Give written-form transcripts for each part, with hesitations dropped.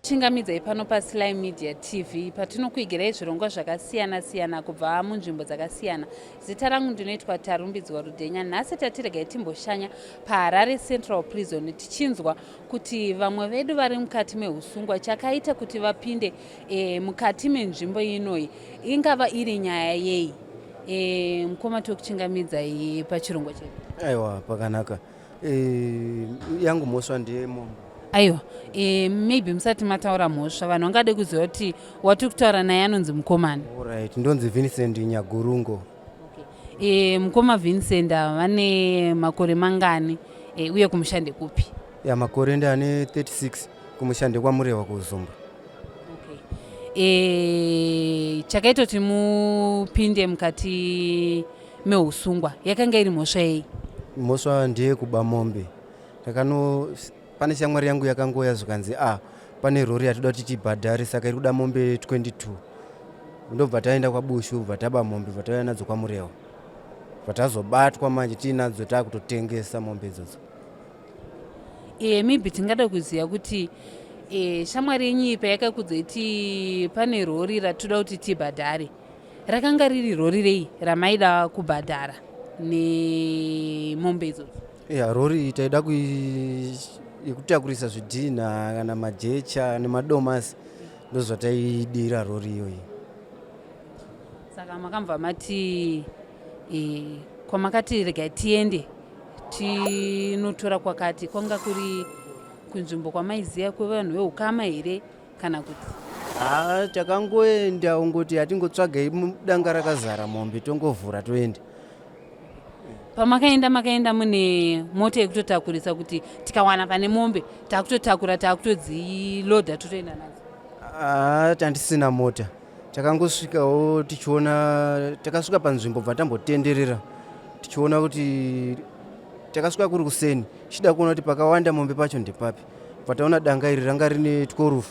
Chingamidzai pano paSly Media TV patinokuigirai zvirongwa zvakasiyana siyana kubva munzvimbo dzakasiyana. Zita rangu ndinoitwa Tarumbidzwa Rudhenya. Nhasi tatiregai timboshanya paHarare Central Prison tichinzwa kuti vamwe vedu vari mukati mehusungwa chakaita kuti vapinde e, mukati menzvimbo inoyi ingava iri nyaya yei. E, mukoma tokuchingamidzai pachirongwa chedu. Aiwa pakanaka. E, yangu mhosva ndeyemombe. Aiwa e, maybe musati mataura mhosva vanhu vangade kuziva kuti watiri kutaura naye anonzi mukomana. Alright, ndonzi Vincent Nyagurungo. Okay. E, mukoma Vincent ava vane makore mangani e, uye kumusha ndekupi? Ya makore ndane 36 kumusha ndekwaMurewa kuZumba. Okay. E, chakaita kuti mupinde mukati mehusungwa yakanga iri mhosva yei? Mhosva ndeyekuba mombe. Takano pane shamwari yangu yakangoya zvikanzi a ah, pane rori yatoda kuti tibhadhare saka iri kuda mombe 22 ndobva taenda kwabushu bva taba mombe bva tauya nadzo kwamurewa bva tazobatwa manje tiinadzo taakutotengesa mombe idzodzo. E, maybe tingada kuziva kuti e, shamwari yenyu iyi payakakudza iti pane rori ratoda kuti tibhadhare rakanga riri rori rei ramaida kubhadhara nemombe idzodzo? Ya rori taida yekutakurisa zvidhinha kana majecha nemadomasi ndozvataidira rori iyoyi. Saka makambva mati e, kwamakati regai tiende tinotora kwakati kwanga kuri kunzvimbo kwamaiziva kwevanhu veukama here kana kuti? Haa takangoenda ungoti hatingotsvagei danga rakazara mombe tongovhura toenda. Pamakaenda makaenda mune mota yekutotakurisa kuti tikawana pane mombe takutotakura takutodzilodha totoenda nadzo? Haa tandisina mota takangosvikawo tichiona takasvika panzvimbo bva tambotenderera tichiona kuti takasvika kuri kuseni tichida kuona kuti pakawanda mombe pacho ndepapi bva taona danga iri ranga rine 12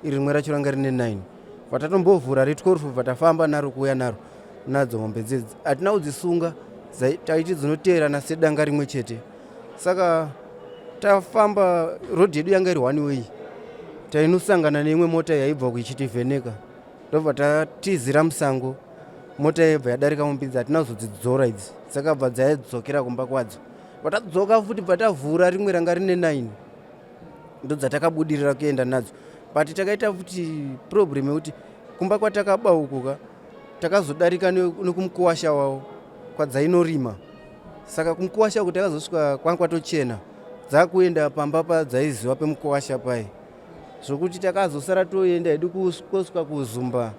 iri rimwe racho ranga rine 9 bva tatombovhura re12 bva tafamba naro kuuya naro nadzo mombe dzedzi hatina kudzisunga taiti dzinoteerana sedanga rimwe chete saka tafamba road yedu yanga iri one way tainosangana neimwe mota yaibva kuichitivheneka ndobva tatizira musango mota yaibva yadarika mupinzi hatina kuzodzidzora idzi dzakabva dzaidzokera kumba kwadzo vatadzoka futi bva tavhura rimwe ranga rine 9 ndodzatakabudirira kuenda nadzo but takaita futi problem yekuti kumba kwatakaba uku ka takazodarika nekumukuwasha wavo kwadzainorima saka kumukuwasha uku takazosvika kwanga kwatochena dzakuenda pamba padzaiziva pemukuwasha paye zvokuti takazosara toenda hedu kosvika kuzumba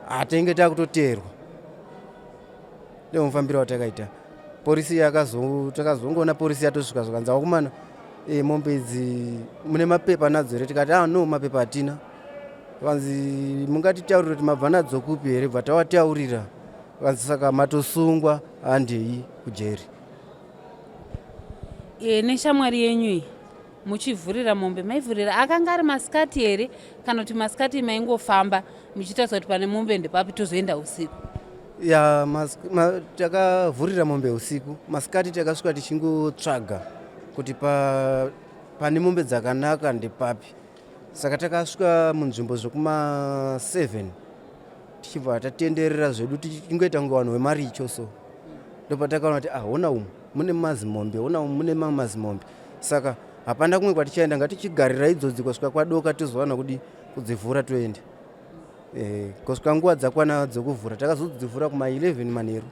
hatenge takutoteerwa ndomufambiro watakaita porisi yakazo takazongoona porisi yatosvika zvikanzi akumana e, mombe idzi mune mapepa nadzo here tikati ah no mapepa hatina vanzi mungatitaurira kuti mabva nadzo kupi here bva tawataurira vanzi saka matosungwa handei kujeri e, neshamwari yenyu iyi muchivhurira mombe maivhurira akanga ari masikati here kana kuti masikati maingofamba muchitarisa kuti pane mombe ndepapi tozoenda usiku ya takavhurira mombe usiku masikati takasvika tichingotsvaga kuti pa, pane mombe dzakanaka ndepapi saka takasvika munzvimbo zvekuma 7 tichibva tatenderera zvedu tichingoita kunge vanhu vemaricho so ndopatakaona kuti ah hona umu mune mazimombe hona umu mune mamwe mazimombe saka hapana kumwe kwatichaenda ngatichigarira idzodzi kusvika kwadoka tozowana kudi kudzivhura toenda eh, kusvika nguva dzakwana dzekuvhura takazodzivhura kuma 11 manheru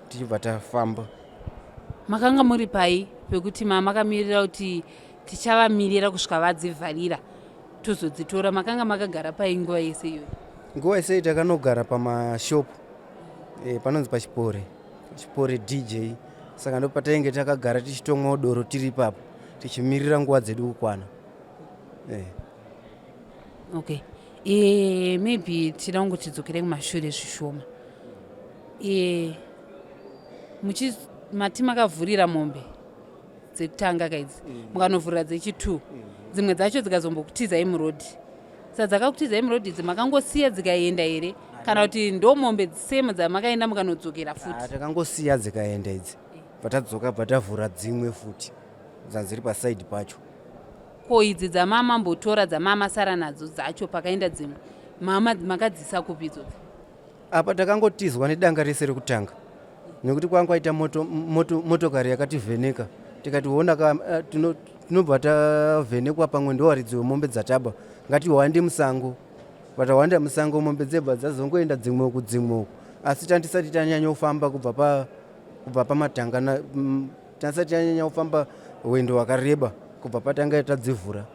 tichibva tafamba makanga muri pai pekuti mamakamirira kuti tichavamirira kusvika vadzivharira tozodzitora makanga makagara pai nguva yese iyoyo nguva yese takanogara pamashopu e, panonzi pachipore chipore dj saka ndo patainge takagara tichitomwawo doro tiri ipapo tichimirira nguva dzedu kukwana e. Okay e, maybe tida kungoti tidzokere kumashure zvishoma e, muchi mati makavhurira mombe dzekutanga kaidzi mukanovhurira dzechi2 dzimwe dzacho dzikazombokutizai murodhi sa dzakakutizai murodhi idzi makangosiya dzikaenda here kana kuti ndo mombe same dzamakaenda mukanodzokera futi ah, takangosiya dzikaenda idzi patadzoka patavhura dzimwe futi dzanziri pasaidi pacho. Ko idzi dzamamambotora dzamamasara nadzo dzacho pakaenda dzimwe mama makadzisa kupi idzodzo? Apa takangotizwa nedanga rese rekutanga nekuti kwanga kwaita moto, moto, motokari yakativheneka tikati ona ka eh, tinobva tavhenekwa pamwe ndowaridzi wemombe dzataba ngatihwande musango vatahwanda musango mombe dzebva dzazongoenda dzimwe uku dzimwe uku asi tandisati tanyanyofamba kubva pa kubva pamatanga tasati tanyanya kufamba rwendo rwakareba kubva patanga tadzivhura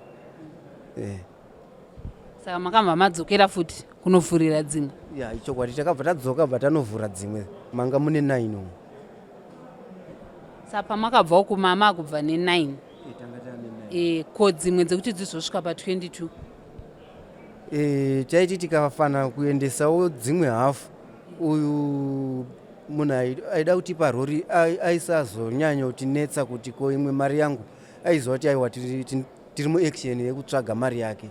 eh. Saka makabva madzokera futi kunovhurira dzimwe? Ya, ichokwadi, takabva tadzoka bva tanovhura dzimwe, manga mune 9 umu. Saka pamakabva uku mama akubva ne9 eh, ko dzimwe dzekuti dzizosvika pa22? E, taiti tikafana kuendesawo dzimwe hafu, uyu munhu aida kutipa rori aisazonyanya kutinetsa kuti ko imwe mari yangu, aiziva kuti aiwa tiri muaction yekutsvaga mari yake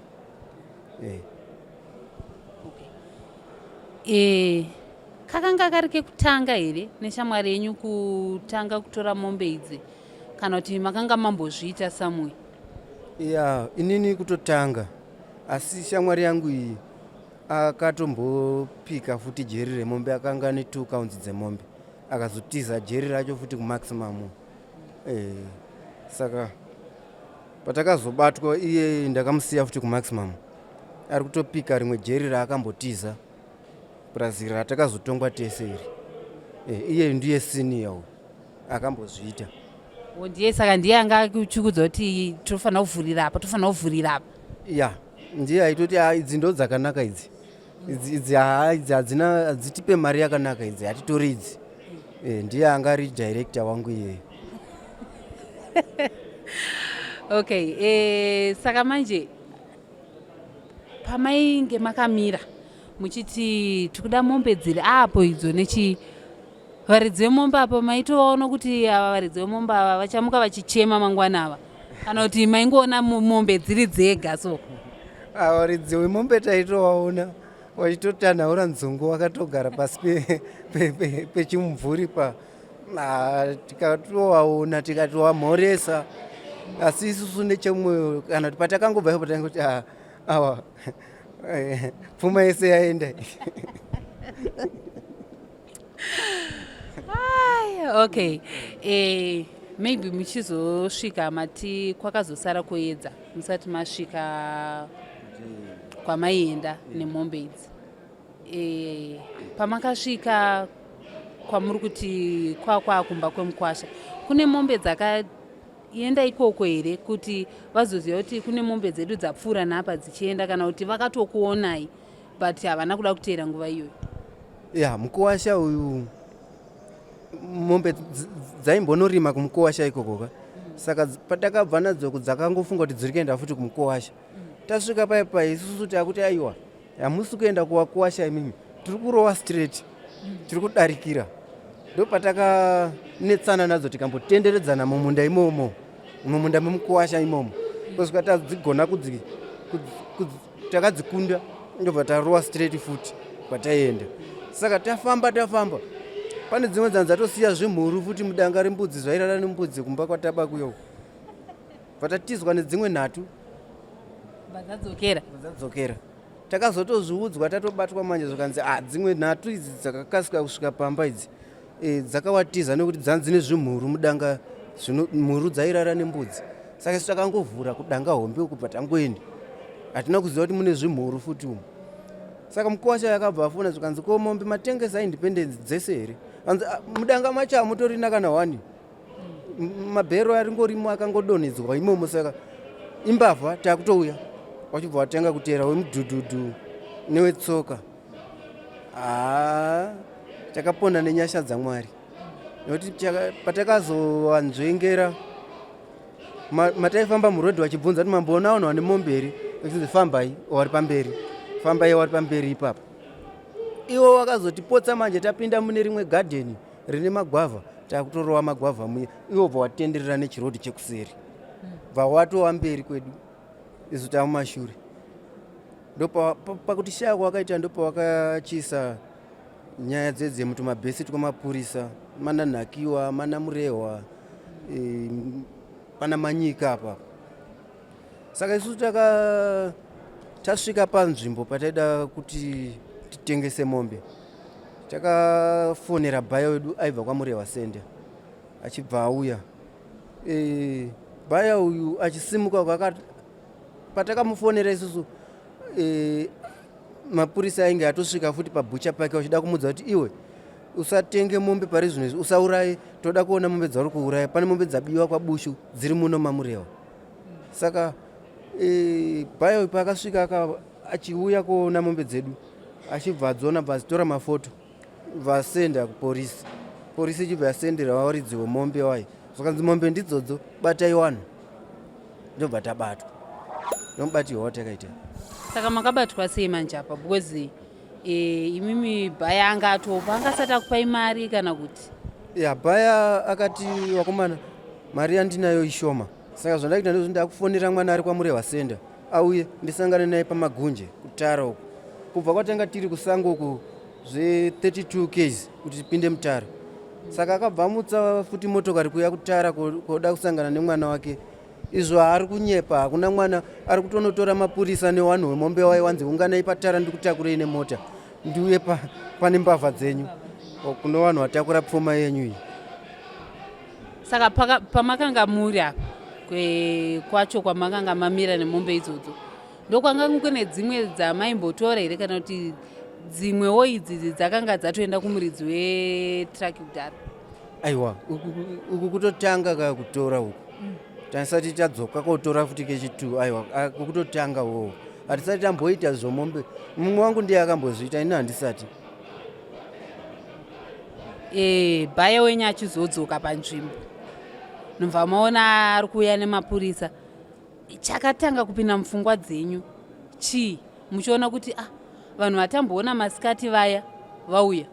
e. Okay. E, kakanga kari kekutanga here neshamwari yenyu kutanga kutora mombe idzi kana kuti makanga mambozviita samwe? Ya, inini kutotanga, asi shamwari yangu iyi akatombopika futi jeri remombe, akanga ane 2 counts dzemombe, akazotiza jeri racho futi kumaximum e, saka patakazobatwa iye ndakamusiya futi kumaximum ari kutopika rimwe jeri raakambotiza plus ratakazotongwa tese iri e, iye ndiye senior uyu akambozviita. Ndiye saka ndiye anga akuchikudza kuti tofanira kuvhurira apa, tofanira kuvhurira apa? Ya, ndiye aitoti ah, idzi ndo dzakanaka idzi, idzi haa idzi hadzina hadzitipe mari yakanaka idzi, hatitori idzi e, ndiye anga ari director wangu iyeye. Okay, e, saka manje pamainge makamira muchiti tikuda mombe dziri apo idzo nechi varidzi vemombe apo maitovaona kuti ava varidzi vemombe ava vachamuka vachichema mangwana ava, kana kuti maingoona mombe dziri dzega so? Varidzi vemombe taitovaona vachitotanhaura nzungu vakatogara pasi pechimumvuri pa tikatovaona tikatovamhoresa, asi isusu nechemwoyo kana kuti patakangobva ipo taingoti awa pfuma yese yaenda. Okay, eh, maybe muchizosvika mati kwakazosara kuedza musati masvika kwamaienda nemombe idzi e, pamakasvika kwamuri kuti kwakwakumba kwemukwasha kune mombe dzakaenda ikoko here kuti vazoziva kuti kune mombe dzedu dzapfuura napa dzichienda, kana kuti vakatokuonai but havana kuda kuteera nguva iyoyo? Ya, mukuwasha uyu mombe dzaimbonorima kumukuwasha ikoko ka, saka patakabva nadzo dzakangofunga kuti dziri kuenda futi kumukuwasha. Tasvika pai pai isusu takuti aiwa, hamusi kuenda kuvakuwasha imimi, tiri kurova straight, tiri kudarikira. Ndo patakanetsana nadzo tikambotenderedzana mumunda imomo, mumunda memukuwasha imomo, kusvika tadzigona takadzikunda, ndobva tarova straight futi kwataienda. Saka tafamba tafamba, pane dzimwe dzanhu dzatosiya zvimhuru futi mudanga rembudzi zvairara nembudzi kumba kwataba kuyo, vatatizwa nedzimwe nhatu. Dzadzokera. Dzadzokera. Takazotozviudzwa tatobatwa manje, zvikanzi ah, dzimwe nhatu idzi dzakakasika kusvika pamba idzi e, dzakawatiza nekuti dzanzi dzine zvimhuru mudanga, mhuru dzairara nembudzi. Saka isu takangovhura kudanga hombe uku bva tangoenda, hatina kuziva kuti mune zvimhuru futi umu. Saka mukuwasha yakabva afona, zvikanzi ko mombe matengesa independence dzese here? Anzi ah, mudanga macho hamutorina kana one, mabhero aringorimo akangodonhedzwa imomo, saka imbavha, takutouya. Wachibva watanga kuteera wemudhudhudhu newetsoka. Haa, takapona nenyasha dzaMwari nekuti patakazovanzvengera mataifamba murodhi vachibvunza kuti mamboona vanhu vane mombe here, vachinzi fambai wari pamberi, fambai wari pamberi ipapa. Iwo wakazotipotsa manje tapinda mune rimwe gadheni rine magwavha, takutorova magwavha muye, iwo bva watenderera nechirodhi chekuseri, bva watova mberi kwedu, isu tamumashure. Ndopakuti shaya kwawakaita, ndopawakachiisa nyaya dzedze mutumabhesi twemapurisa mana Nhakiwa, mana Murehwa, e, pana Manyika apa. Saka isusu taka tasvika panzvimbo pataida kuti titengese mombe, takafonera bhaya wedu aibva kwaMurewa Sende achibva auya. E, bhaya uyu achisimuka patakamufonera isusu e, mapurisa ainge atosvika futi pabhucha pake vachida kumudza kuti iwe usatenge mombe pari zvino izvi, usauraye, toda kuona mombe dzauri kuuraya, pane mombe dzabiwa kwaBushu dziri muno maMurewa. Saka e, bhaya uyu paakasvika achiuya kuona mombe dzedu achibva adziona, bva adzitora mafoto vasenda kuporisi, porisi ichibva yasendera varidzi wemombe wayo, zvakanzi mombe ndidzodzo, batai wanhu, ndobva tabatwa nomubatirwa watakaita. Saka makabatwa sei manje apa? Because e, imimi bhaya anga atopa, anga asati akupai mari kana kuti? Ya, bhaya akati vakomana, mari yandinayo ishoma, saka zvandakuita ndozvo ndakufonera mwana ari kwaMurehwa Senda auye ndisangane naye pamagunje kutara uku. Kubva kwatanga tiri kusango uku zve32 ks kuti tipinde mutara. Saka akabva amutsa futi motokari kuuya kutara koda kusangana nemwana wake. Izvo haari kunyepa, hakuna mwana, ari kutonotora mapurisa newanhu wemombe waye, wanzi unganai patara ndikutakurei nemota ndiuye pane mbavha dzenyu, kuno vanhu vatakura pfuma yenyu iyi. Saka pamakanga muri apa kwacho kwamakanga mamira nemombe idzodzo, ndokwanga kune dzimwe dzamaimbotora here kana kuti dzimwewo idzi dzakanga dzatoenda kumuridzi wetraki kudhara? Aiwa, uku kutotanga ka kutora uku, tasati tadzoka kotora futi kechi2. Aiwa, kukutotanga wowo, hatisati tamboita zvomombe. Mumwe wangu ndiye akambozviita, ini handisati. E, bhaya wenyu achizodzoka panzvimbo, nobva maona ari kuuya nemapurisa, chakatanga kupinda mupfungwa dzenyu chii muchiona kuti ah, vanhu vatamboona masikati vaya vauya,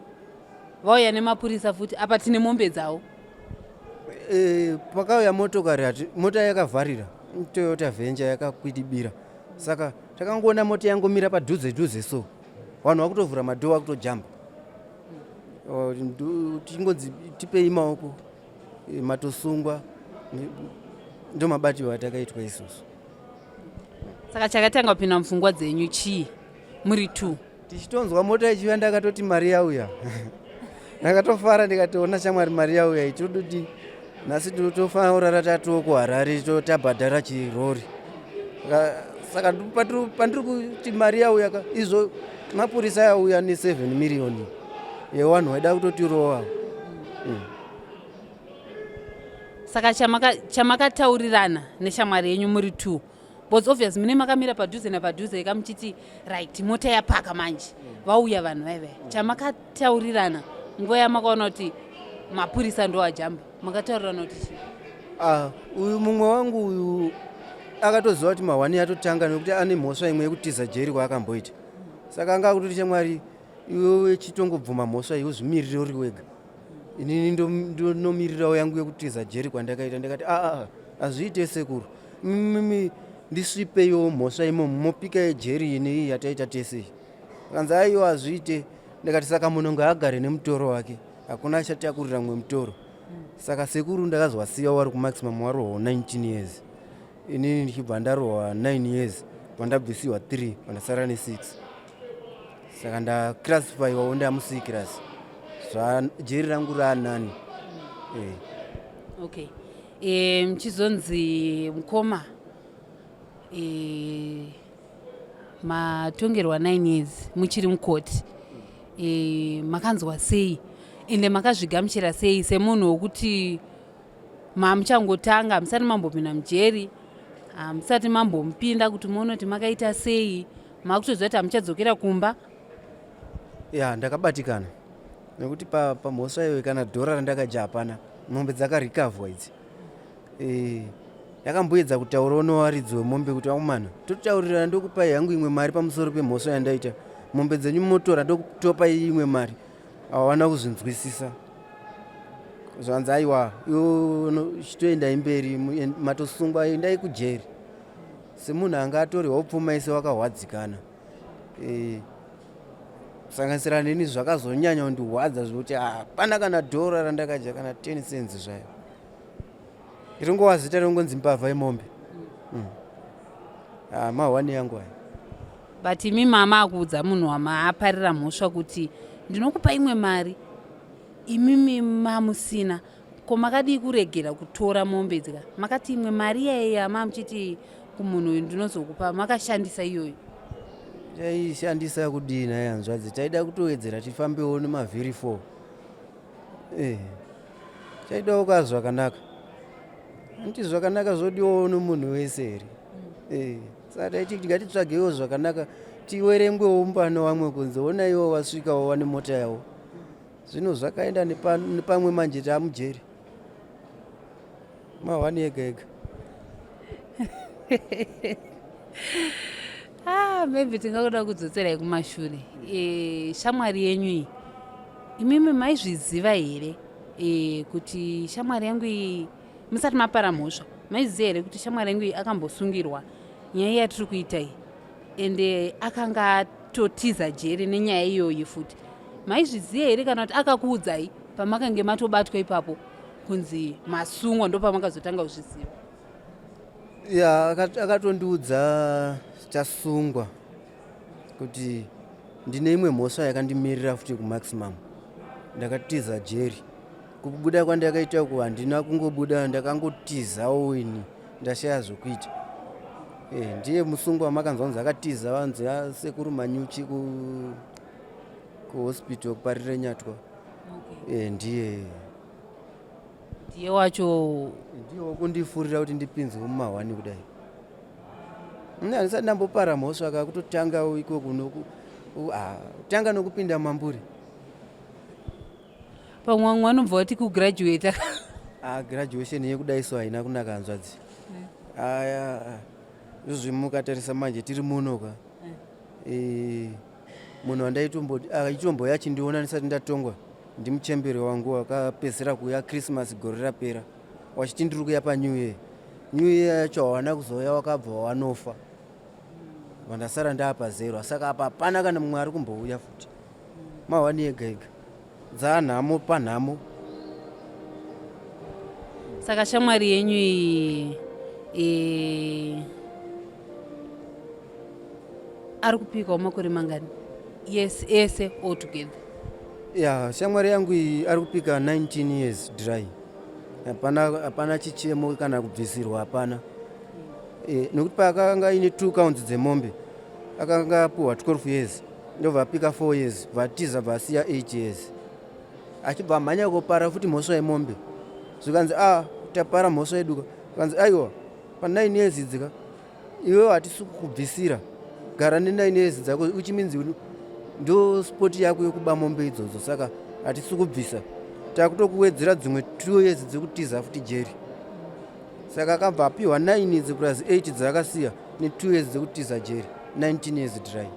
vauya nemapurisa futi, apa tine mombe dzavo? E, pakauya motokari hati mota yakavharira, Toyota Venture yakakwidibira, saka takangoona mota yangomira padhuze dhuze, so vanhu vakutovhura madhoo, vakutojamba, tichingonzi tipei maoko, e, matosungwa. Ndo mabatirwo atakaitwa isusu. Saka chakatanga kupinda mupfungwa dzenyu chii muri two? Tichitonzwa mota ichiuya, ndakatoti mari yauya. Ndakatofara, ndikatoona shamwari, mari yauya, itodoti nhasi tofanira kurara tatiwo kuHarare, tabhadhara chirori. Saka pandiri kuti mari yauya ka, izvo mapurisa yauya ne7 miriyoni yevanhu vaida kutotirova. Saka chamakataurirana neshamwari yenyu muri two, because obvious mune makamira padhuze napadhuze kamuchiti right, mota yapaka manje, vauya vanhu vaivaya, chamakataurirana nguva yamakaona kuti mapurisa ndo ajamba, makataurirana kuti chii? Ah, uyu mumwe wangu uyu akatoziva kuti mahwani atotanga, nekuti ane mhosva imwe yekutiza jeri kwaakamboita. Saka anga akutoti shamwari, iwe chitongobvuma mhosva iyi, uzvimirire uri wega, inini ndonomirirawo yangu yekutiza jeri kwandakaita. Ndikati aa, hazviite sekuru, mimi ndisvipeiwo mhosva imomo, mopika yejeri ini iyi yataita tese iyi. Akanzi aiwa, hazviite. Ndikati saka munhu ngaagare nemutoro wake, hakuna achatakurira mumwe mutoro. Saka sekuru ndakazowasiya wari kumaximum, warohwa 19 years, inini ndichibva ndarohwa 9 years, pandabvisiwa 3, pandasara ne6. Saka ndaclassifyiwawo ndamuC class, jeri rangu raanani, eh. Okay, e, muchizonzi mukoma e, matongerwa 9 years muchiri mukoti, e, makanzwa sei ende makazvigamuchira sei semunhu wokuti mamuchangotanga, hamusati mambopinda mujeri, hamusati mambomupinda kuti muone kuti makaita sei, makutoziva kuti hamuchadzokera kumba? Ya, ndakabatikana nekuti pamhosva iyoyo kana dhora randakadya hapana. Mombe dzakarikavhwa idzi, e, ndakamboedza kutaurawo newaridzi wemombe kuti aumana, totaurirana, ndokupai hangu imwe mari pamusoro pemhosva yandaita, mombe dzenyu motora, ndokutopai imwe mari. Hawana kuzvinzwisisa, zvanzi aiwa, iwe chitoendai mberi, matosungwa, endai kujeri. Semunhu anga atorerwa pfuma ise wakahwadzikana, e, kusanganisira neni, zvakazonyanya kundirwadza zvekuti hapana kana dhora randakadya, kana 10 cents zvayo, ringova zita ringonzi mbavha yemombe. Ah, mahwani yangu aya. But imi mama akuudza munhu wamaaparira mhosva kuti ndinokupa imwe mari, imimi mamusina, ko makadii kuregera kutora mombe dzika? Makati imwe mari iyaye yamamuchiti kumunhu uyu ndinozokupa, makashandisa iyoyo? Taishandisa kudii nhai hanzvadzi? Taida kutowedzera tifambewo nemavhiri 4. Eh, taidawo ka zvakanaka. Anti zvakanaka zvodiwawo nomunhu wese here? Eh, saka taiti ngatitsvagewo zvakanaka tiwerengwewo mupano vamwe kunze, ona iwo wasvikawo wane mota yavo. Zvino zvakaenda nepamwe manje taamujeri. Mahwani ega ega. Ah, maybe tingakuda kudzoserai kumashure. E, shamwari yenyu iyi imimi maizviziva here e, kuti shamwari yangu iyi musati mapara mhosva maiziva here kuti shamwari yangu iyi akambosungirwa nyaya yatiri kuita iyi ende akanga atotiza jeri nenyaya iyoyi futi maizviziva here kana kuti akakuudzai pamakange matobatwa ipapo kunzi masungwa ndopamakazotanga kuzviziva? Ya, akatondiudza tasungwa kuti ndine imwe mhosva yakandimirira futi kumaximum. Ndakatiza jeri. Kubuda kwandakaita uku handina kungobuda, ndakangotizawo ini ndashaya zvokuita. Eh, ndiye musungwa wamakanzwa kunzi akatiza vanzi sekuru Manyuchi kuhospital kuParirenyatwa. Okay. Eh, ndiye Ndiye wacho ndiye wokundifurira kuti ndipinzwe mumahwani kudai. Ini handisati ndambopara mhosva ka kutotanga iko kuno ah, tanga nokupinda mamburi. Pamwe vamwe vanobva vati kugraduata. Ah, graduation yekudai so haina kunaka hanzvadzi. Aya, izvozvi mukatarisa manje tiri muno ka. Eh, munhu wandaitombo aitomboya achindiona ndisati ndatongwa ndimuchembere wangu wakapedzisira kuuya Christmas gore rapera wachiti ndiri kuya panew year. New year yacho hawana kuzouya wakabva wanofa. Vandasara ndaapa zero saka apa hapana kana mumwe ari kumbouya futi. Mahwani ega ega. Dzanhamo panhamo. Saka shamwari yenyu iyi e, ari kupikawo makore mangani? Yes, ese all together. Ya, shamwari yangu iyi ari kupika 19 years dry. Hapana hapana chichemo kana kubvisirwa hapana. E, nekuti paakanga aine 2 counts dzemombe akanga apuhwa 12 years ndobva apika 4 years bvatiza bvasiya 8 years achibva amhanya kopara futi mhosva yemombe zvikanzi a ah, tapara mhosva yeduka zvikanzi aiwa pa 9 years idzika iwewe hatisi kukubvisira gara ne 9 years dzako uchiminzi ndo spoti yako yekuba mombe idzodzo saka hatisi kubvisa takutokuwedzera dzimwe 2 years dzekutiza futi jeri saka akabva apiwa 9 idzi plus 8 dzaakasiya ne 2 years dzekutiza jeri 19 years dry.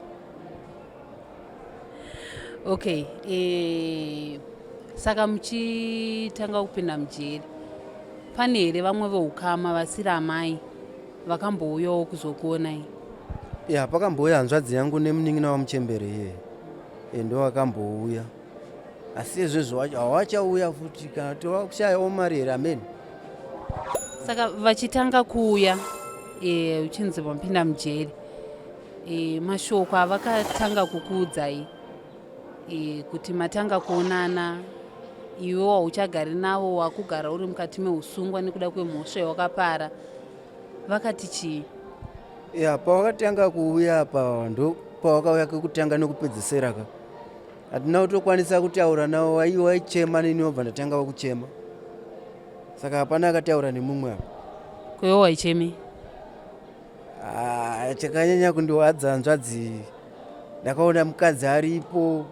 Okay, e, saka muchitanga kupinda mujeri pane here vamwe veukama vasiri amai vakambouyawo kuzokuonai? Ya, pakambouya hanzvadzi yangu nemunin'ina wamuchembere iye e, ndo vakambouya asi izvezvo hawachauya futi kana kuti vakushayawo mari here amene. Saka vachitanga kuuya e, uchinzi vapinda mujeri e, mashoko avakatanga kukuudzai e, kuti matanga kuonana iwe wauchagari navo wakugara uri mukati meusungwa nekuda kwemhosva yawakapara vakati chii? Ya, pawakatanga kuuya apa ndo pawakauya kekutanga nekupedzesera ka hatina kutokwanisa kutaura navo, waichema neni wobva ndatanga kuchema saka hapana akataura nemumwe apa. Kwewe waichemei? Ah, chakanyanya kundiwadza hanzvadzi, ndakaona mukadzi aripo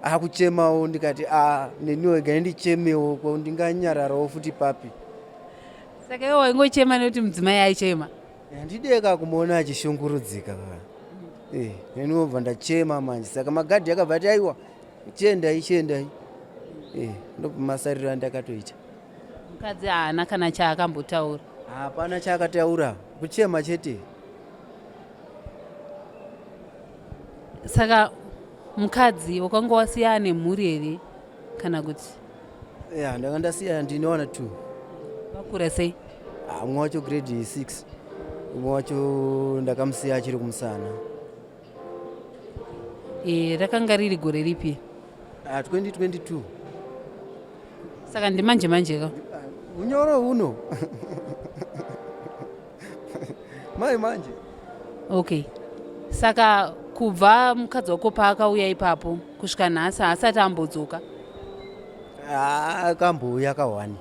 akuchemawo ndikati a ah, neniwo regai ndichemewo ko ndinganyararawo futi papi. Saka iwe waingochema nekuti mudzimai aichema? Handideka kumuona achishungurudzika eh, neniwo bva ndachema manje saka magadhi akabva ati aiwa chiendai chiendai eh, ndomasariro andakatoita. Mukadzi haana kana chaakambotaura? Hapana chaakataura, kuchema chete. Saka mukadzi wakanga wasiya ane mhuri here kana kuti? Ya, ndanga ndasiya ndine wana 2. Vakura sei? Ah, mumwe wacho grade 6. Umwe wacho ndakamusiya achiri kumusana. E, rakanga riri gore ripi? 2022. Saka ndimanje manje ka? Unyoro uno. Mai manje. Okay. Saka kubva mukadzi wako paakauya ipapo kusvika nhasi haasati ambodzoka? Akambouya kahwani.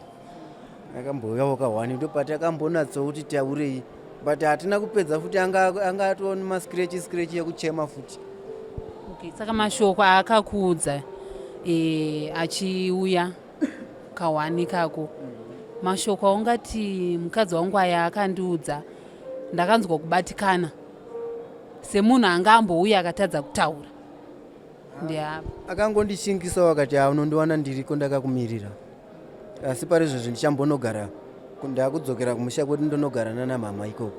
Akambouyawo kahwani ndopatakambonatso kuti taurei, but hatina kupedza futi, anga atova nemascratch scratch ekuchema futi. Okay. Saka mashoko aakakuudza achiuya kahwani kako, mashoko aungati mukadzi wangu aya akandiudza ndakanzwa kubatikana semunhu anga ambouya akatadza kutaura, ndeapa? Akangondishingisawo akati, "Ha, unondiwana ndiriko ndakakumirira, asi pari izvozvi ndichambonogara, ndakudzokera kumusha kwedu, ndonogara nana mama ikoko."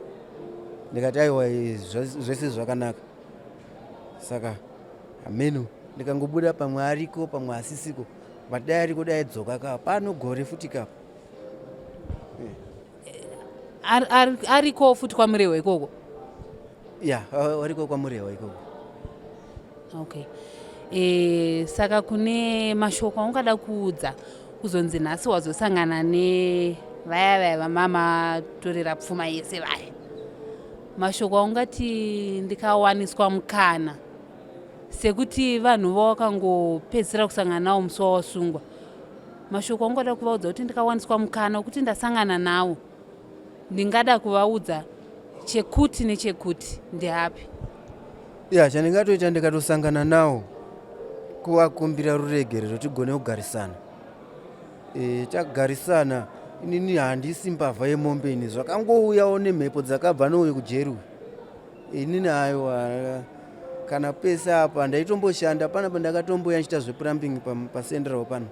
Ndikati, "Aiwa, zvese zvakanaka." Saka hameno, ndikangobuda pamwe ariko, pamwe asisiko, but dai ariko, dai adzoka ka pano gore futi kapa. Ariko futi kwaMurehwa ikoko? Ya, ariko kwaMurehwa ikoko. Okay. Saka kune mashoko aungada kuudza kuzonzi nhasi wazosangana nevaya vaya vamamatorera pfuma yese vaya, mashoko aungati ndikawaniswa mukana, sekuti vanhu vawakangopedzisira kusangana navo musi wawasungwa, mashoko aungada kuvaudza kuti ndikawaniswa mukana wekuti ndasangana navo ndingada kuvaudza chekuti nechekuti, ndeapi? Ya, chandingatoita ndikatosangana nawo kuvakumbira ruregerero, tigone kugarisana. Tagarisana, inini handisi mbavha yemombe ini, zvakangouyawo nemhepo dzakabva nouyu kujeri uyu. Inini aiwa, kana pese apa ndaitomboshanda panapa, ndakatomboya ndichiita zveplumbing pacentral pano,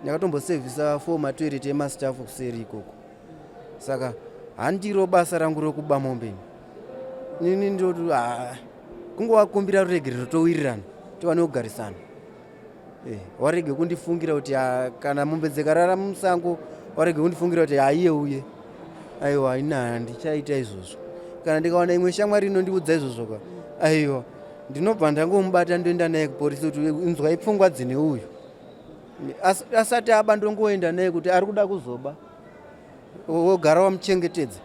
ndakatombosevhisa 4 matoilet emastaff kuseri ikoko. Saka handiro basa rangu rokuba mombe ini. Nini ndoti kungovakumbira ruregerero, towirirana, tivane kugarisana. Warege kundifungira kuti kana mombe dzikarara musango, warege kundifungira kuti haiye uye. Aiwa, ina handichaita izvozvo. Kana ndikawana imwe shamwari inondiudza izvozvo ka, aiwa, ndinobva ndangomubata, ndoenda naye kupolisi kuti inzwai pfungwa dzine uyu. Asati aba, ndongoenda naye kuti ari kuda kuzoba, wogara wamuchengetedza.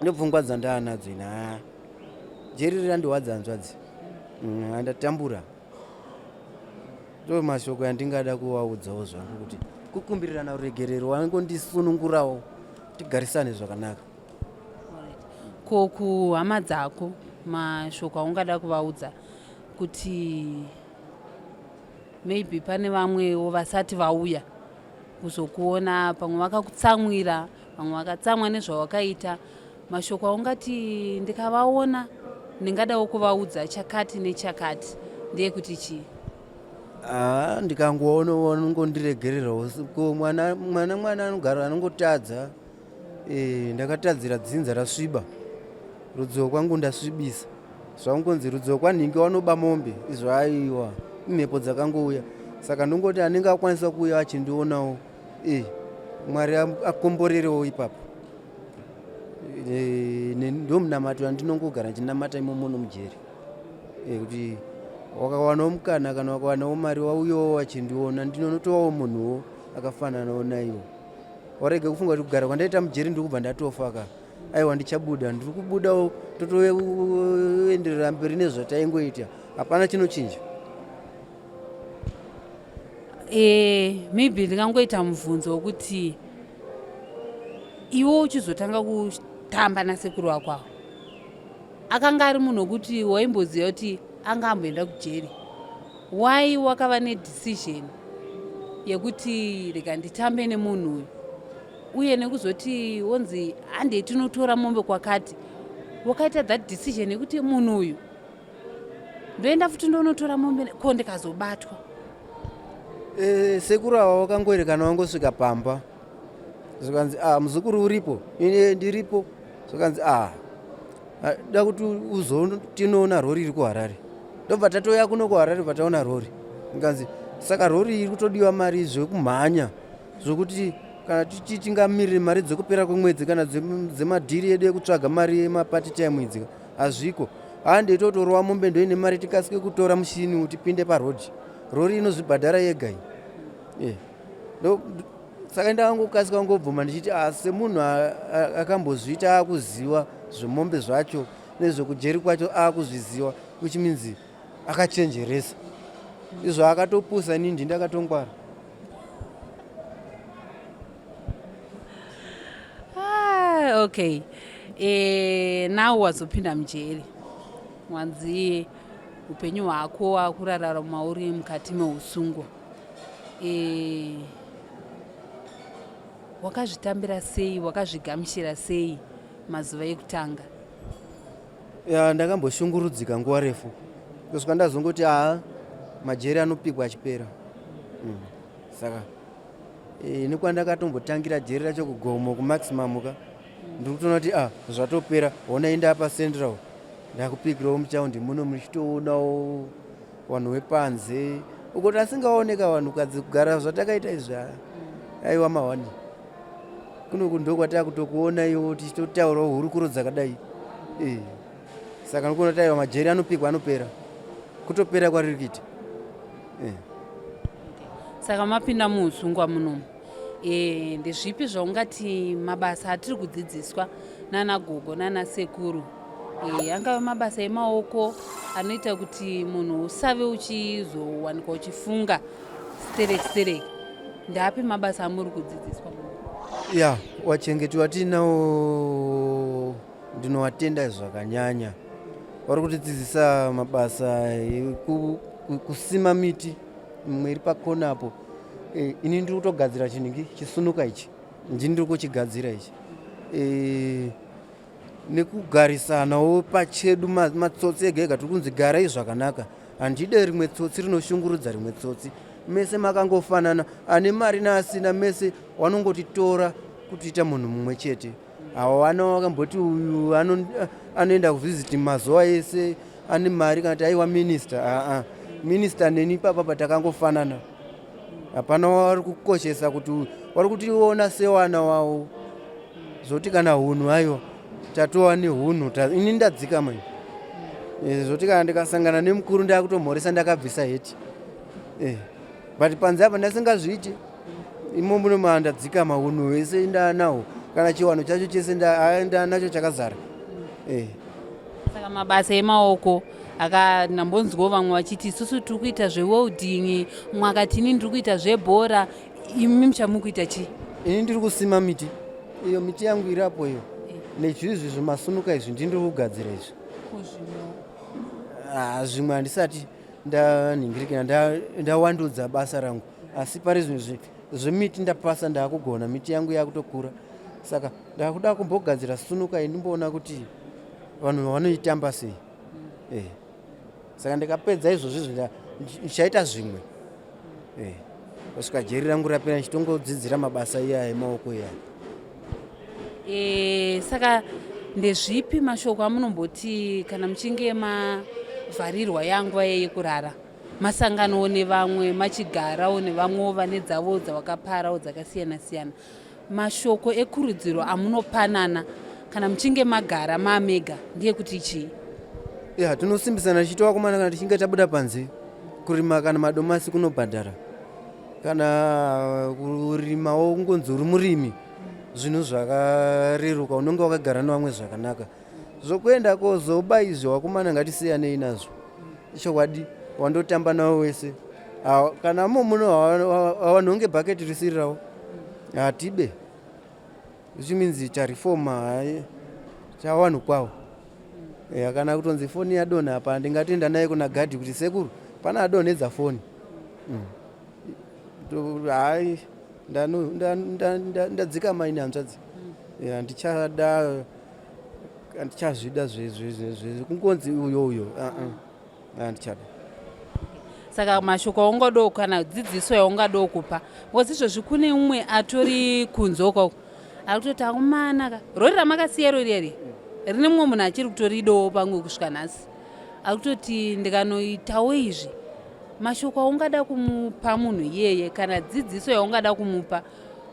Ndopfungwa dzandaanadzo ina. Jeri randiwadza, hanzvadzi. Ndatambura. Ndo mashoko yandingada kuvaudzawo zvangu, kuti kukumbirirana ruregerero, wangondisunungurawo, tigarisane zvakanaka. Ko kuhama dzako, mashoko aungada kuvaudza kuti maybe pane vamwewo vasati vauya kuzokuona, pamwe vakakutsamwira, vamwe vakatsamwa nezvawakaita, mashoko aungati ndikavaona ndingadawo kuvaudza chakati nechakati, ndeyekuti chii? Ah, ndikangoona vanongondiregererawo. Ko mwana mwana mwana anogara anongotadza. Ndakatadzira dzinza rasviba, rudzivo kwangu ndasvibisa. Zvangonzi rudzivo kwanhingi wanoba mombe, izvo aiwa, imhepo dzakangouya. Saka ndongoti anenge akwanisa kuuya achindionawo, Mwari akomborerewo ipapo. Ndo munamato yandinongogara ndichinamata imomo nomujeri, kuti wakawanawo mukana, kana wakawanawo mari, wauyawo wachindiona, ndinotovawo munhuwo akafananawo naiwo. Warege kufunga kuti kugara kwandaita mujeri ndiri kubva ndatofa ka. Aiwa, ndichabuda, ndiri kubudawo, totoenderera mberi nezvataingoita, hapana chinochinja. Maybe ndingangoita mubvunzo wekuti iwe uchizotanga kutamba nasekuru wako avo, akanga ari munhu wekuti waimboziva kuti anga amboenda kujeri, why wakava nedecision yekuti rega nditambe nemunhu uyu, uye nekuzoti wonzi handei tinotora mombe kwakati, wakaita that decision yekuti munhu uyu ndoenda futi ndonotora mombe, ko ndikazobatwa? Sekuru ava vakangoerekana vangosvika pamba, zvikanzi, "Ah, muzukuru uripo?" "Ine ndiripo." Zvikanzi, "Ah, da kuti uzotinoona rori iri kuHarare." Ndobva tatouya kuno kuHarare, bva taona rori. Zvikanzi, "Saka rori iri kutodiwa mari zvekumhanya, zvokuti Kana tichi tingamirire mari dzekupera kwemwedzi kana dzemadhiri edu ekutsvaga mari yemapati time idzi, hazviko. Hande totorova mombe ndoine mari tikasike kutora mushini tipinde parodhi. Rori inozvibhadhara yega iyi. Eh. Saka ndakangokasika kungobvuma ndichiti ah, semunhu akambozviita akuziva zvemombe zvacho nezvekujeri kwacho akuzviziva, which means akachenjeresa. Izvo akatopusa, ini ndini ndakatongwara. Ah, okay, now wazopinda mujeri, wanzi upenyu hwako wakurarama uri mukati meusungwa. Wakazvitambira sei? Wakazvigamuchira sei mazuva ekutanga? Ya, ndakamboshungurudzika nguva refu kusvika ndazongoti haa, majeri anopikwa achipera. Saka nekwandakatombotangira jeri racho kuGomo kumaximum ka, ndiri kutoona kuti ah, zvatopera. Hona inda pacentral, ndakupikirawo mutaundi muno, muchitoonawo vanhu vepanze uko tasingaoneka vanhukadzi kugara zvatakaita izvi. Aiwa, mahwani kunoku ndokwatakutokuona iwo tichitotaurawo hurukuro dzakadai. Saka nokuona kuti aiwa, majeri anopikwa anopera, kutopera kwariri kuita. Saka mapinda muusungwa munomu, ndezvipi zvaungati mabasa atiri kudzidziswa nana gogo nana sekuru, angave mabasa emaoko anoita kuti munhu usave uchizowanikwa uchifunga sterek sterek? Ndaapi mabasa amuri kudzidziswa muno? Ya, wachengeti watinawo ndinovatenda zvakanyanya. Vari kutidzidzisa mabasa kusima miti imwe iri pakona apo. Ini ndiri kutogadzira chinhingi chisunuka ichi, ndini ndiri kuchigadzira ichi. Nekugarisanawo pachedu, matsotsi ega ega tiri kunzi garai zvakanaka. Handide rimwe tsotsi rinoshungurudza rimwe tsotsi. Mese makangofanana, ane mari neasina, mese wanongotitora kutiita munhu mumwe chete. Hawana wakamboti uyu anoenda kuvisit mazuva ese ane mari kana kuti aiwa minista. Aa, minista neni ipapa patakangofanana, hapana wari kukoshesa kuti wari kutiona sewana wavo. Zvoti kana hunhu, aiwa, tatova nehunhu. Ini ndadzika mani. Zvoti kana ndikasangana nemukuru ndakutomhoresa ndakabvisa heti. But panze apa ndasingazviiti. Imo muno mandadzika, mahunhu ese ndanawo, kana chiwanhu chacho chese ndanacho chakazara. Saka mabasa emaoko ndambonzwawo vamwe vachiti isusu tiri kuita zvewelding, mumwe akati ini ndiri kuita zvebhora. Imi muchamukuita chii? Ini ndiri kusima miti. Iyo miti yangu irapo iyo, nezvizvi zvimasunuka izvi ndindiri kugadzira izvi. Ah, zvimwe handisati ndanhingirikina, ndawandudza basa rangu, asi pari zvino zvemiti ndapasa, ndaakugona. Miti yangu yakutokura, saka ndakuda kumbogadzira sunuka iyi ndimboona kuti vanhu vanoitamba sei. Saka ndikapedza izvozvi ndichaita zvimwe. Kusvika jeri rangu rapera, ndichitongodzidzira mabasa iyaya emaoko iyaya. Saka ndezvipi mashoko amunomboti kana muchinge mavharirwa yanguva yekurara, masanganowo nevamwe, machigarawo nevamwewo vane dzavo dzavakaparawo dzakasiyana siyana, mashoko ekurudziro amunopanana kana muchinge magara mamega ndeyekuti chii? Ya, tinosimbisana tichiti vakomana, kana tichinge tabuda panze kurima kana madomasi kunobhadhara, kana kurimawo kungonzi uri murimi zvinhu zvakareruka, unenge wakagara nevamwe zvakanaka. Zvokuenda kozoba izvi, vakomana, ngatisiyanei nazvo. Chokwadi, wandotamba navo wese kana mo muno havanhonge bhaketi risiri ravo, hatibe, which means tareforma, hai chavanhu kwavo. Ya, kana kutonzi foni yadonha apa, ndingatoenda naye kuna gadhi kuti sekuru, pana adonhedza foni. Hai, ndadzika maini hanzvadzi. Handichada, handichazvida kungonzi uyo uyo, handichada. Saka mashoko aungadawo kana dzidziso yaungadawo kupa, because izvozvi kune umwe atori kunze ukoko ari kutoti akomana ka, rori ramakasiya rori iri rine mumwe munhu achiri kutoridawo pamwe kusvika nhasi, ari kutoti ndikanoitawo izvi. Mashoko aungada kumupa munhu iyeye kana dzidziso yaungada kumupa?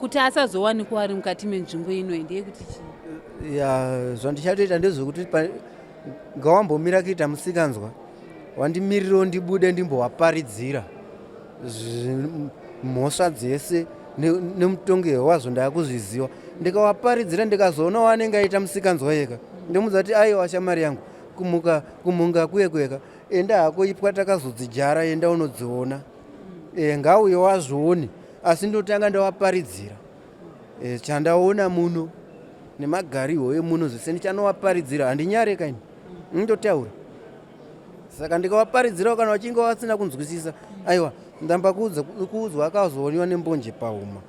Kuti asazowanikwa ari mukati menzvimbo inoyi ndeyekuti chii? Ya, zvandichatoita ndezvekuti ngawambomira kuita musikanzwa, wandimirirawo ndibude ndimbowaparidzira mhosva dzese nemutongerwo wazvo ndakuzviziva. Ndikawaparidzira ndikazoona wanenge aita musikanzwa yeka, ndomuudza kuti aiwa shamari yangu, kumuka kumunga kuye kuyeka, enda hako ipwa takazodzijara, enda unodziona. Ngauye wazvione, asi ndotanga ndawaparidzira chandaona muno nemagarirwo emuno zvese ndichanowaparidzira. Handinyare kaini, ndotaura. Saka ndikawaparidzirawo kana vachinge vasina kunzwisisa, aiwa ndamba kuudzwa akazooniwa nembonje pahuma.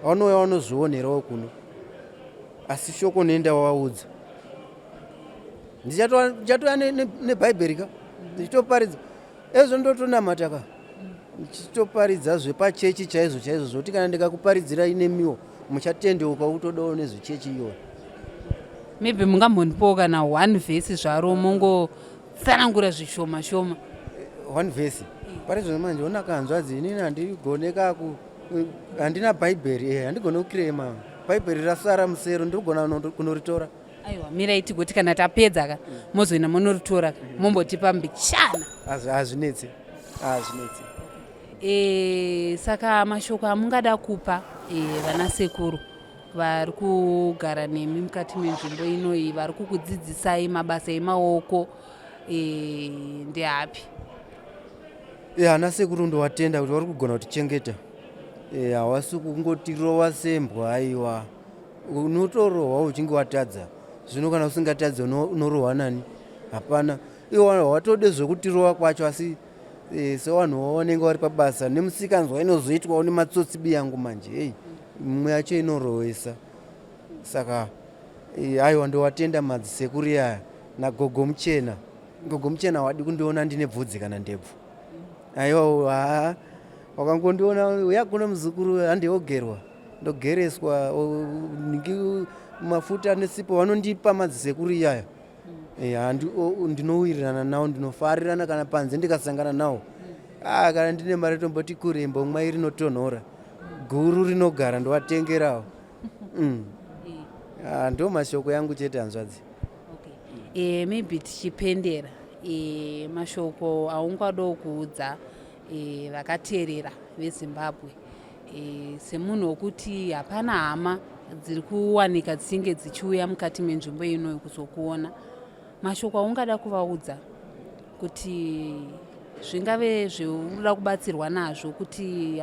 Vanouya vanozvionerawo kuno, asi shoko nenda waudza. Ndichatoya nebhaibheri ka, ndichitoparidza ezvo, ndotonamata ka, ndichitoparidza zvepachechi chaizvo chaizvo, zvokuti kana ndikakuparidzirai nemiwo muchatendeuka kutodawo nezvechechi iyoyo. Maybe mungambondipawo kana one vhesi zvaro, mongotsanangura zvishoma shoma. One vhesi pari zvino manje onaka hanzvadzi, inini handigone kaku, handina bhaibheri, handigone kukirema bhaibheri, rasara musero, ndirikugona kunoritora. Aiwa, mirai tigoti kana tapedza ka, mozoenda monoritora ka, mombotipa mbichana. Hazvinetsi, hazvinetsi. Saka mashoko amungada kupa vana sekuru vari kugara nemi mukati menzvimbo inoyi, vari kukudzidzisai mabasa emaoko, ndeapi? Ana sekuru ndowatenda kuti vari kugona kutichengeta. Hawasi kungotirova sembwa, aiwa. Unotorohwa uchinge watadza. Zvino kana usingatadzi unorohwa nani? Hapana. Iwo watode zvekutirova kwacho, asi sevanhu vanenge vari pabasa nemusikanzwa inozoitwawo nematsotsi biyangu manje, ei mimwe yacho inorohwesa. Saka aiwa ndowatenda madzisekuru aya nagogo muchena. Gogo muchena wadi kundiona ndine bvudzi kana ndebvu, aiwa haa wakangondiona uya kuno muzukuru handiogerwa, ndogereswa mafuta nesipo vanondipa madzisekuru iyaya. Ndinowirirana nawo, ndinofarirana. Kana panze ndikasangana nawo, ah, kana ndine mari tomboti kurembo mwai rinotonhora guru rinogara, ndovatengerawo. Ah, ndo mashoko yangu chete hanzvadzi. Okay. Maybe tichipendera, mashoko aungadawo kuudza vakateerera veZimbabwe, semunhu wokuti hapana hama dziri kuwanika dzichinge dzichiuya mukati menzvimbo inoyi kuzokuona, mashoko aungada kuvaudza kuti zvingave zveunoda kubatsirwa nazvo, kuti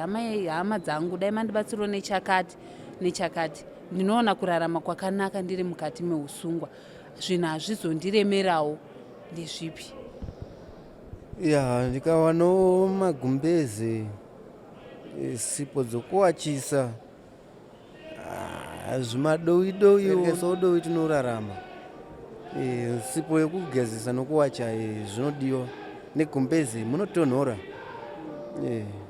hama dzangu, dai mandibatsirawo nechakati nechakati, ndinoona kurarama kwakanaka ndiri mukati meusungwa, zvinhu hazvizondiremerawo, ndezvipi? Ya, ndikawanawo magumbeze, sipo dzokuwachisa, zvimadowi dowi sodowi tinorarama. Sipo yekugezesa nokuwacha zvinodiwa, negumbeze munotonhora,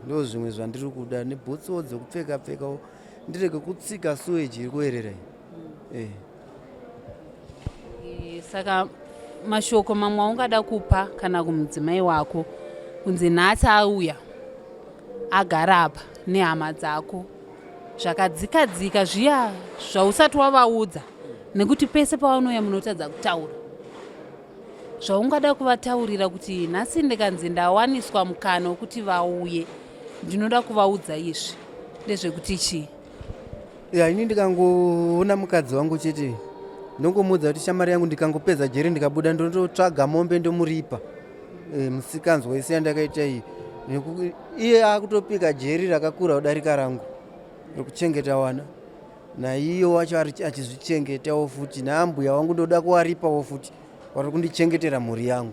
ndo zvimwe zvandiri kuda, nebhutsuwo dzekupfeka pfekawo, ndirege kutsika suweji iri kuerera iyi. Saka mashoko mamwe aungada kupa kana kumudzimai wako, kunzi nhasi auya agara apa nehama dzako, zvakadzika dzika zviya zvausati wavaudza, nekuti pese pavanouya munotadza kutaura, zvaungada kuvataurira kuti nhasi ndikanzi ndawaniswa mukana wekuti vauye, ndinoda kuvaudza izvi, ndezvekuti chii? Ya, ini ndikangoona mukadzi wangu chete ndongomuudza kuti shamari yangu, ndikangopedza jeri ndikabuda ndototsvaga mombe ndomuripa. Musikanzwa isi yandakaita iyi, iye akutopika jeri rakakura kudarika rangu rekuchengeta wana, naiyo wacho achizvichengetawo futi, naambuya wangu ndoda kuwaripawo futi, vari kundichengetera mhuri yangu.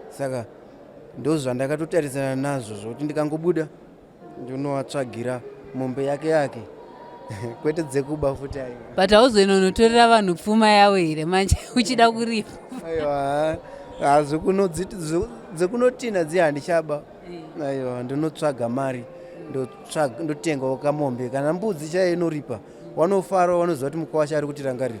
Saka ndozvandakatotarisana nazvo, zvokuti ndikangobuda ndinowatsvagira mombe yake yake, kwete dzekuba futi, aiwa. But hauzoinonotorera vanhu pfuma yavo here manje uchida kuripa? Aiwa, dzekunotina dziya handichaba, aiwa. Ndinotsvaga mari, ndotengawo kamombe kana mbudzi chaiyo inoripa, wanofara, wanoziva kuti mukwasha ari kutirangarira.